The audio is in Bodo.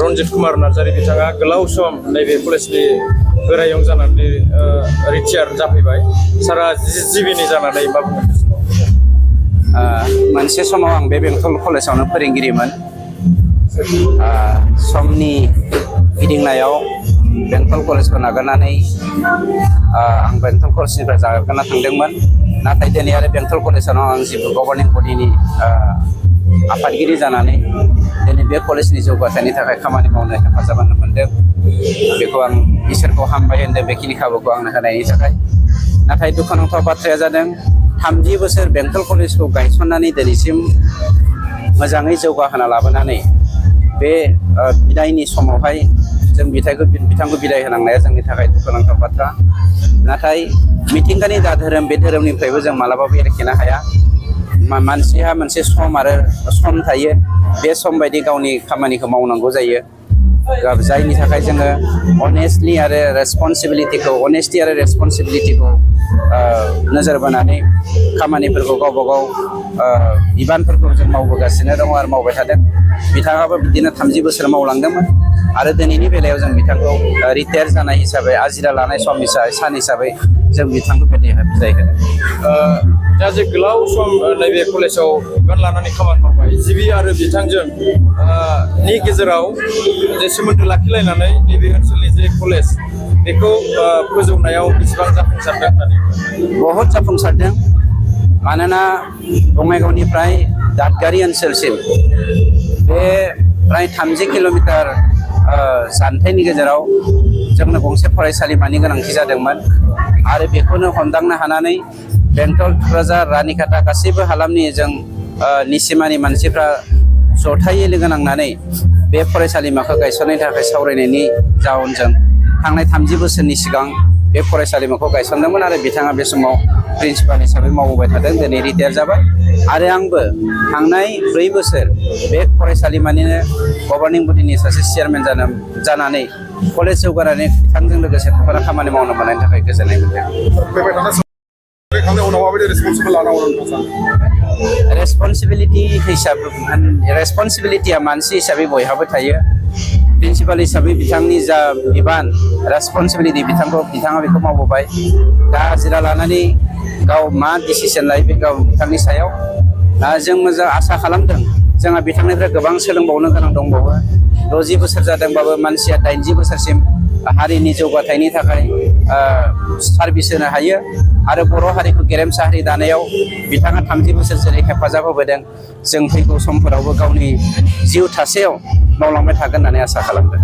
रनजित कुमार नार्जारी बिथाङा गोलाव सम नैबे कलेजनि गोरायुं जानानै रिटायार जाफैबाय। सारा जिबिनि जानानै मा बुङो? मोनसे समाव आं बे बेंटल कलेजावनो फोरोंगिरिमोन। समनि गिदिंनायाव बेंटल कलेजखौ नागारनानै आं बेंटल कलेजनिफ्राय जागारना थांदोंमोन। नाथाय दिनै आरो बेंटल कलेजावनो आं जिबो गभर्निं बडिनि आफादगिरि जानानै दिनै बे कलेजनि जौगाथायनि थाखाय खामानि मावनो हेफाजाब होनो मोनदों। बेखौ आं इसोरखौ हामबाय होनदों बेखिनि खाबुखौ आंनो होनायनि थाखाय। नाथाय दुखुनांथाव बाथ्राया जादों 30 बोसोर बेंटल कलेजखौ गायसननानै दिनैसिम मोजाङै जौगाहोना लाबोनानै बे बिदायनि समावहाय जों बिथांखौ बिदाय होनांनाया जोंनि थाखाय दुखुनांथाव बाथ्रा। नाथाय मिथिंगानि जा धोरोम बे धोरोमनिफ्रायबो जों मालाबाबो एरखेनो हाया। मानसिहा मोनसे सम थायो। बे सम बायदि गावनि खामानिखौ मावनांगौ जायो। जायनि थाखाय जोङो अनेस्टि आरो रेसपन्सिबिलिटिखौ नोजोर बोनानै खामानिफोरखौ गावबा गाव बिबानफोरखौ जों मावबोगासिनो दङ आरो मावबाय थादों। बिथाङाबो बिदिनो 30 बोसोर मावलांदोंमोन आरो दिनैनि बेलायाव जों बिथांखौ रिटायार जानाय हिसाबै आजिरा लानाय सान हिसाबै जों बिथांखौ बिदाय होदों। दा जे गोलाव सम नैबे कलेजाव बिबान लानानै खामानि मावबाय, जिबि आरो बिथांजों नि गेजेराव जे सोमोन्दो लाखिलायनानै नैबे ओनसोलनि जे कलेज बेखौ फोजौनायाव बेसेबां जाफुंसारदों होननानै? बहुद जाफुंसारदों। मानोना बङाइगावनिफ्राय दादगारि ओनसोलसिम बे फ्राय 30 किल'मिटार जानथायनि गेजेराव जोंनो गंसे फरायसालिमानि गोनांथि जादोंमोन आरो बेखौनो हमदांनो हानानै बेंटल, थुक्राझार, रानिखाता गासैबो हालामनि जों निसिमानि मानसिफ्रा जथायै लोगो नांनानै बे फरायसालिमाखौ गायसननायनि थाखाय सावरायनायनि जाउनजों थांनाय 30 बोसोरनि सिगां बे फरायसालिमाखौ गायसनदोंमोन आरो बिथाङा बे समाव प्रिन्सिपाल हिसाबै मावबोबाय थादों। दिनै रिटायार जाबाय आरो आंबो थांनाय 4 बोसोर बे फरायसालिमानिनो गभर्निं बडिनि सासे चेयारमेन जानानै कलेज जौगानानै बिथांजों लोगोसे थाफाना खामानि मावनो मोननायनि थाखाय गोजोननाय मोनदों। रेसपन्सिबिलिटिया मानसि हिसाबै बयहाबो थायो। प्रिन्सिपाल हिसाबै बिथांनि जा बिबान रेसपन्सिबिलिटि बिथाङा बेखौ मावबोबाय। दा आजिरा लानानै गाव मा डिसिसन लायो बे बिथांनि सायाव। जों मोजां आसा खालामदों जोंहा बिथांनिफ्राय गोबां सोलोंबावनो गोनां दंबावो। 60 बोसोर जादोंबाबो मानसिया 80 बोसोरसिम हारिनि जौगाथायनि थाखाय सार्भिस होनो हायो आरो बर' हारिखौ गेरेमसा हारि दानायाव बिथाङा 30 बोसोर जेरै हेफाजाब होबोदों, जों फैगौ समफोरावबो गावनि जिउ थासेयाव मावलांबाय थागोन होननानै आसा खालामदों।